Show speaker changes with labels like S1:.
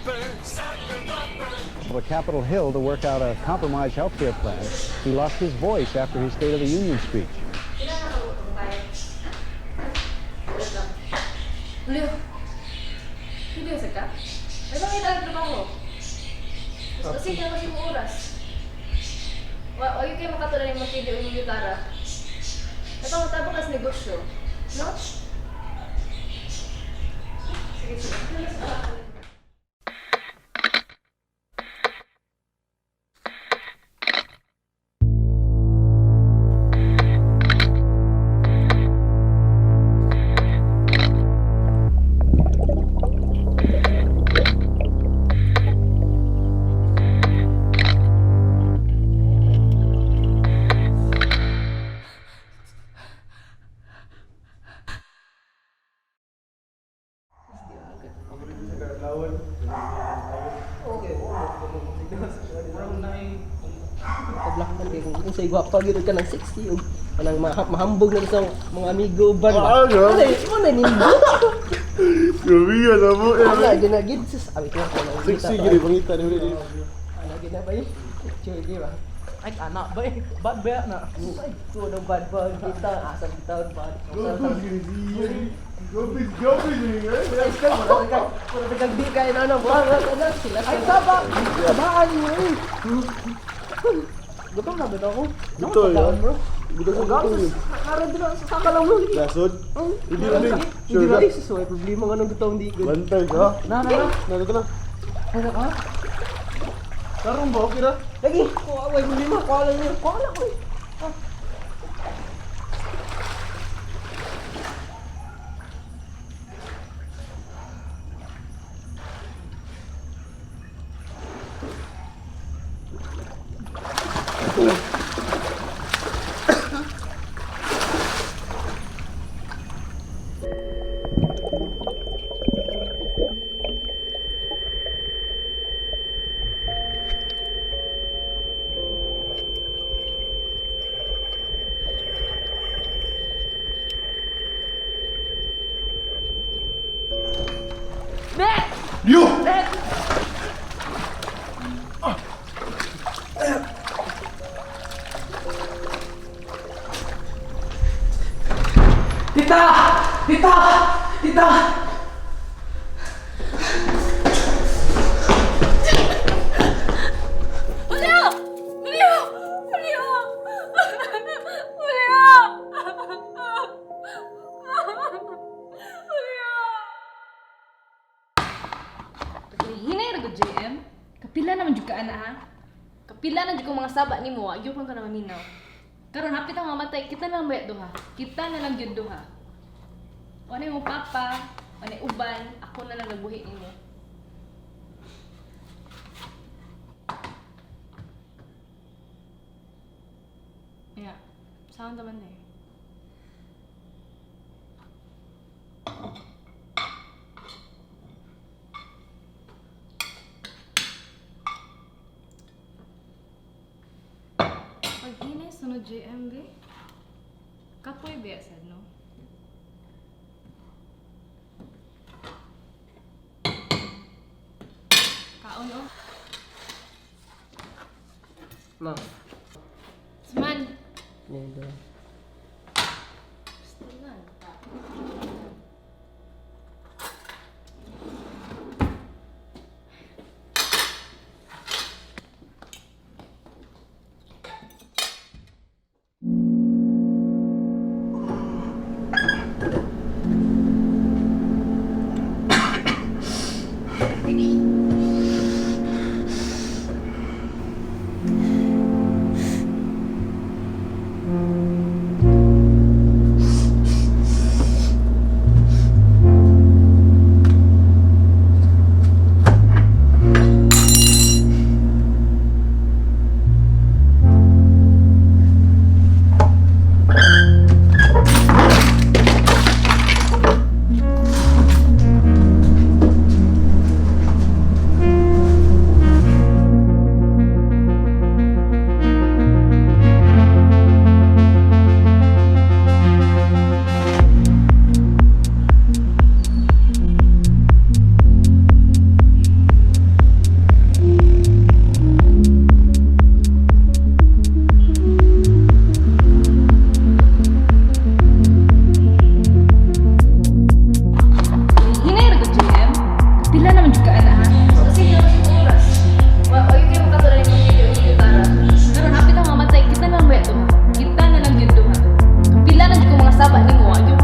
S1: To Capitol Hill to work out a compromise health care plan. He lost his voice after his State of the Union speech.
S2: Julio, Julio, sa ka? May pangita ang trabaho. Kasi kaya kasi mo oras. Wa, o kayo makatulad ng mga o yung gitara. Ito, ka sa negosyo. No? Sige, sige.
S3: Kablak man kay kung sa gwapa gyud ka ng 60 ug kanang mahambog na sa mga amigo uban ba.
S4: Ah, grabe.
S3: Mo na nindot.
S4: Grabe yan, amo.
S3: Ana gyud na gid sus abi ko kanang
S4: Sexy gid pangita ni ulit.
S3: Ana gyud na ba yun? Picture gyud ba?
S5: Ay, anak ba eh? Bad ba na?
S3: Ay, ko nang bad bad kita asa kita bad.
S4: Grabe, grabe gid.
S3: Ay, ka mo ka. Puro kag di kay na ano, buha na sila.
S5: Ay, saba! Sabaan mo eh! Gutom na ba ako?
S4: Gutom,
S3: Pagkaon, bro.
S4: Gutom sa gutom.
S3: Karon dito sa saka lang bro.
S4: Lasod? Hindi na rin.
S3: Hindi
S4: Sure
S3: na
S4: ka?
S3: rin susuway problema nga nung gutom di good.
S4: Bantay ka?
S5: Na, na, na.
S4: Nandito na.
S5: Ano ka?
S4: Karon ba? Okay na?
S3: Lagi, kuha way problema, kuha lang niyo. Kuha lang ko.
S4: Yo!
S5: Tita! Tita! Tita!
S2: Julio! Julio! Julio! Julio! Julio! Hinay ra gud JM. Kapila naman jud ka ana ha. Kapila na jud ko mga saba nimo, wa gyud ka na maminaw. Karon hapit ang mamatay, kita na lang bayad duha. Kita na lang gyud duha. Wala mo papa, wala uban, ako na lang nagbuhi nimo. Yeah. Sound naman eh. Pag hinay sunod JMB, kapoy ba sad no? Kaon oh.
S3: Ma.
S2: Suman.
S3: Nendo.
S2: Gusto man. jud ka ana ha. Kasi hindi naman yung oras. Wa kayo makatulad ng video yung gitara. Karon hapit ang mamatay, kita na lang ba duha? Kita na lang gyud duha. Kapila na jud ko mga saba nimo, wa gyud.